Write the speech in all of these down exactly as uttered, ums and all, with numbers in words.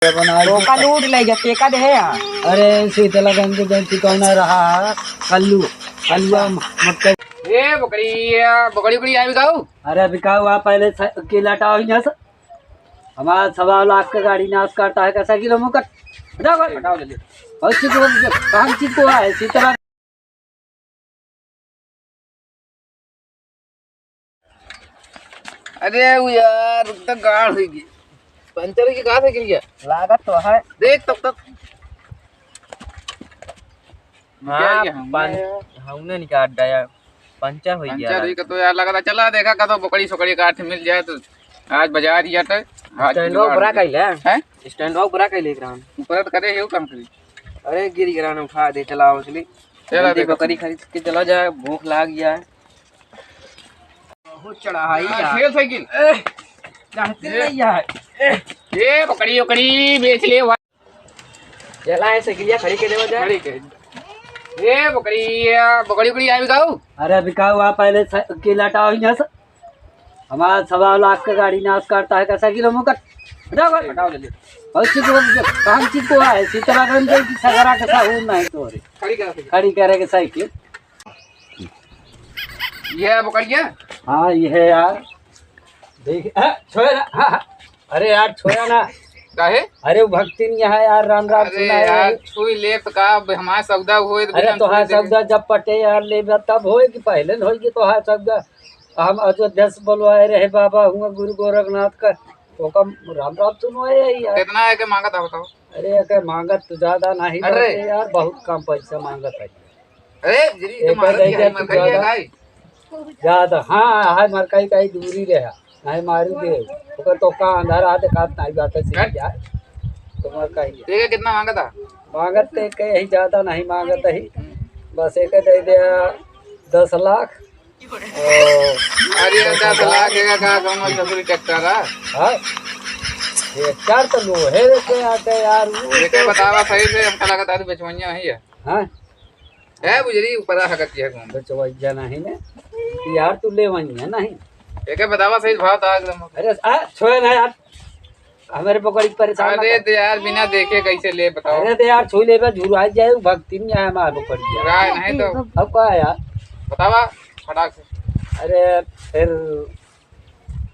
बनाई। टोका लूट ले गया, टेका दे है यार। अरे, शीतला गंज के जौन ठिकाना रहा, कल्लू, कल्लुआ म-, मक्का। ए, बकरी, बकरी, बकरी आई बिकाऊ? अरे, बिकाऊ, आप पहले स-, के लटाओ यहाँ से। हमारा सवा लाख का गाड़ी नाश करता है, कैसा किलो मुकट? हटाओ, हटाओ, जल्दी। और चीज को, कहाँ चीज को है, शीतला। अरे उ यार, रुक, तो गाड़ होई गई। पंचर की कहाँ से गिर गया? लागत तो है। देख तब तक। हाँ, क्या किया हमने पं-, यार? हमने निकाल दिया। पंचर हो गया पंचर हुई का तो यार लगा था। चला देखा, कतो बकरी सोकरी काट मिल जाए तो आज बाजार ही जाता है। आज स्टैंडवा जुगाड़ पूरा हो जाए। कइले? हैं? स्टैंडवा पूरा कइले एकरा हम। ऊपर तो करे है, वो काम करी। अरे गिर गिरा ना उठा दे, चला उछली। चला जल्दी देखा। बकरी खरीद के चला जाए, भूख लाग गया है। बहुत चढ़ाई हाँ, यार। खेल साइकिल। ए, चढ़ते ये। नहीं यार। ए, ये बकरी उकरी बेच ले भाई। चला है साइकिलिया खड़ी के देवा जाए। खड़ी के। ये बकरी, ये बकरी उकरी आई बिकाऊ? अरे बिकाऊ, आप पहले स-, के लटाओ यहाँ से। हमारा सवा लाख का गाड़ी नाश करता है, कैसा किलो मुकट? हटाओ, हटाओ। हटाओ जल्दी। और चीज को, कहाँ चीज को है? सीताराम के सगरा के साहू नहीं तो रे। खड़ी करा साइकिल। खड़ी करे के साइकिल। ये है बकरिया? हाँ, ये है यार। देख, हाँ, छोया ना, हाँ, हाँ। अरे यार, छोया ना। काहे? अरे, वो भक्तिन यहाँ यार, राम राम अरे सुनाए। यार, छुई ले तो का, अब हमार सौदा होए तो अरे, बिना तोहार छुई देबे। सौदा जब पटे यार, लेबे तब होए कि पहले न होए कि तोहार सौदा। हम अयोध्या से बोलवाए रहे बाबा, हुआ गुरु गोरखनाथ का, ओका राम राम सुनवाए यार। कितना है के मांगत है बताओ? अरे, एके मांगत तो ज्यादा नहीं अरे। बाटे यार, बहुत कम पैसा मांगत है। अरे, जरी एके मांगत दे है, दे मर तू गई है ज्यादा। भाई। ज्यादा, हाँ, हाय मरकाई का ही दूरी रहा, नहीं मारू दे। ओकर तो का अंधारा हाथ खात नहीं बात है, सीधी हैं? जाए। तो मरकाई है। ठीक है, कितना मांगत है? मांगत तो एके यही ज्यादा नहीं मांगत है। हम्म। बस एके दे दे दस लाख। ओ, अरे, दस लाख का का कम है, ससुरी ट्रैक्टर है? हाँ? ट्रैक्टर तो लोहे के आते यार, वो ये क्या तो बतावा सही से, हमका लगा था तो बेचवइया नहीं है। हाँ? है बुजरी, ऊपर आ सकती है कौन? बेचवइया नहीं ने। यार, तू लेवइया नहीं। ये क्या बतावा सही भाव था एकदम। अरे, आ, छोड़ ना यार। हमारे बकरी परेशान अरे मत कर। दे यार, बिना देखे कैसे ले बताओ? अरे दे यार, छुई लेबे, झुराई जाए, भक्ति में आए हमारे बकरी। झुराए नहीं तो। अब का है यार? बतावा, फटाक से। अरे फिर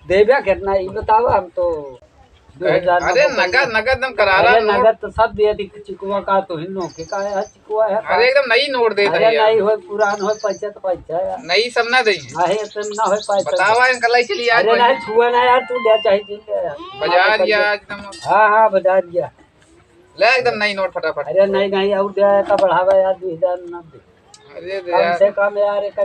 देबे कितना, ई बतावा, हम तो दो हजार अरे नगद, नगद। नगद दम करा रहा अरे नोट। नगद तो सब दे दी, चिकुआ का तो हिन्नो के का है, चिकुआ है का? अरे एकदम नई नोट दे अरे दे यार। नई होए, पुरान होए, पैसा तो पैसा है। नई सब ना दे। अरे इतना ना होए, पैसा बतावा, तो इनका लाई चली आज अरे भाई। नहीं, छुआ ना यार, तू ले चाहे जिन ले यार। बाजार या एकदम। हाँ, हाँ, बाजार गया। ले एकदम नई नोट फटाफट। अरे नहीं, नहीं, और दे, का बढ़ावा यार, दो हजार ना दे। अरे दे कम यार। से कम यार, एक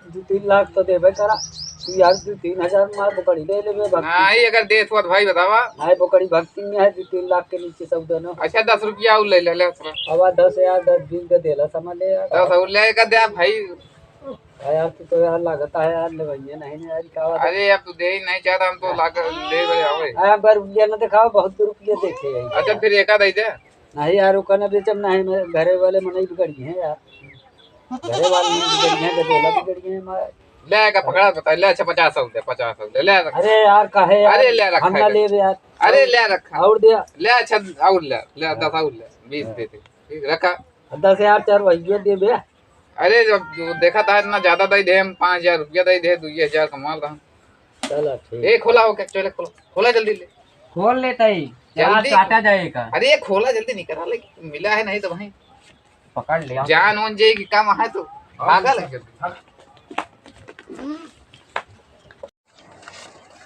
दो तीन लाख तो देबे करा। तू यार दो तीन हजार मार बकरी ले लेबे भक्ति। नहीं, अगर दे तो भाई बतावा। नहीं, बकरी भक्ति में है, दो तीन लाख के नीचे सब दोनों। अच्छा, दस रुपया और ले ले, ले थोड़ा। अब दस यार, दस दिन के देला समझ ले यार। दस और ले कर दे भाई। अरे यार, तू तो यार लागत है यार, लेवइया नहीं ना यार, का बात है? अरे यार, तू दे ही नहीं चाहता, हम तो लाकर ले गए हवे। अरे, एक बार रुपया ना दिखाओ, बहुत रुपया देखे यही। अच्छा, फिर एका दे दे। नहीं यार, ओका ना बेचम, नहीं, मैं घरे वाले मनई बिगड़ गए हैं यार। घरे वाले मनई बिगड़ गए हैं, गदेला बिगड़ गए हैं हमारे। ले, का पकड़ा, बता, ले, अच्छा, पचास सौ दे, पचास सौ दे, ले, रख। अरे यार, काहे यार? अरे, ले, रख, हम ना ले। लेबे यार। अरे, ले, रख। और दे। ले, अच्छा, और ले, ले, हाँ। दस और ले, बीस हाँ। दे दे। ठीक, रखा। दस यार, चार वही दे बे। अरे, जब जो देखा था, इतना ज्यादा दे दे, हम पाँच हजार रुपया दे दे, दो हजार कमा रहा। चलो, ठीक। ए, खोला हो क्या? चलो, खोला, खोला जल्दी ले। खोल लेता ही। जल्दी यार, चाटा जाएगा। अरे, ये खोला जल्दी निकल, लेकिन मिला है नहीं तो भाई। पकड़ ले। जान ओन जाए कि काम है तो। हाँ, पागल है। जल्दी।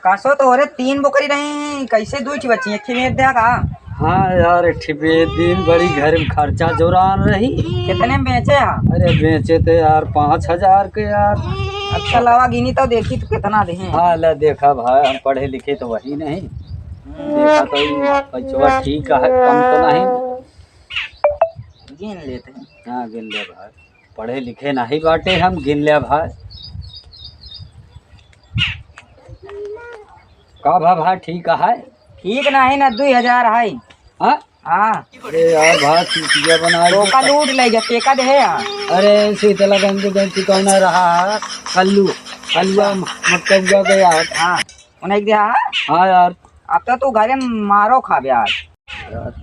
कासो तोहरे तीन बोकरी रही, कैसे दुई ठी बची, एक ठी बेच दिया का? हाँ यार, एक ठी बेच दिन, बड़ी घर में खर्चा जोरान रही। कितने में बेचे हा? अरे बेचे थे यार पाँच हजार के यार। अच्छा लावा गिनी तो देखी तू कितना दे। हाँ ला देखा भाई, हम पढ़े लिखे तो वही नहीं। देखा तो ई पैसवा ठीक है, कम तो नहीं। गिन लेते हैं। हाँ गिन ले भाई। पढ़े लिखे नाही बाटे, हम गिन ले भाई। का भा भाई, ठीक है? ठीक नाही ना, दुई हजार है। हाँ? हाँ। अरे यार भाई, चूतिया बना के टोका लूट ले गया, टेका दे है यार। अरे शीतला गंज के चुकाना रहा, कल्लू, कल्लुआ म-, मक्का हुआ गया। हाँ, उन्हें दिया। हाँ यार। अब तो तू घरे मारो खाबे यार। यार।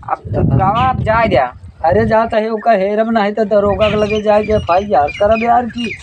अब तू गावा, अब जाए द्या। अरे जात है, ओका हेरब नहीं तो दरोगा के लगे जाए के एफ आई आर करब यार की।